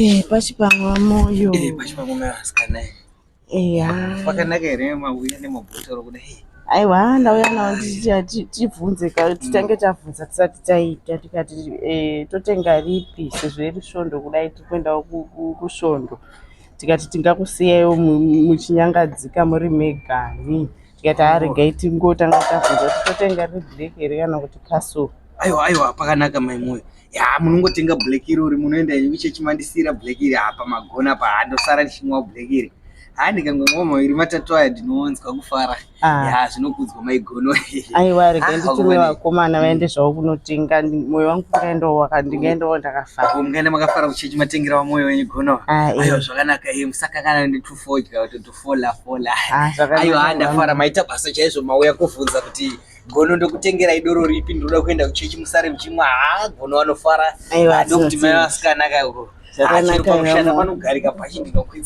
Eh, pachipamwa moyo. Eh, pachipamwa moyo asikana. Eya. Pakanaka here mauya nemabhotoro kudai? Aiwa, ndauya nawo ndichiti tibvunze ka titange tabvunza tisati taita tikati eh, totenga ripi sezvo iri svondo kudai tiri kuendawo kusvondo. Tikati tingakusiyaiwo muchinyangadzika muri megani. Tikati haa regai tingotanga tabvunza kuti totenga riri black here kana kuti castle. Aiwa, aiwa, pakanaka mai Moyo. Ya, munongotenga black irori munoenda henyu kuchechi mandisiira black iri apa magona pa handosara ndichimwa black iri. Ha ndikangomwa maviri matatu aya ndinonzwa kufara. Ah. Ya, zvinokudzwa mai Gono. Aiwa, regai Ah, nditume vakomana. vakomana vaende zvavo kunotenga. Moyo wangu ungaendawo waka ndingaendawo ndakafara. Ko mungaenda makafara kuchechi matengera wamoyo wenyu Gono. Ah, eh. Aiwa, zvakanaka eh, musakangana netufodya kuti tufola fola. Ah, zvakanaka. Aiwa, ndafara maita basa chaizvo mauya kuvhunza kuti Gono ndokutengera idoro ripi ndinoda kuenda kuchechi musare muchimwa. Haa Gono vanofara. Aiwa, Ah, ndokuti mai tinotenda. vasikana ka uko. Zvakanaka, Chero pamushana yamo. panogarika pachi ndinokwidza.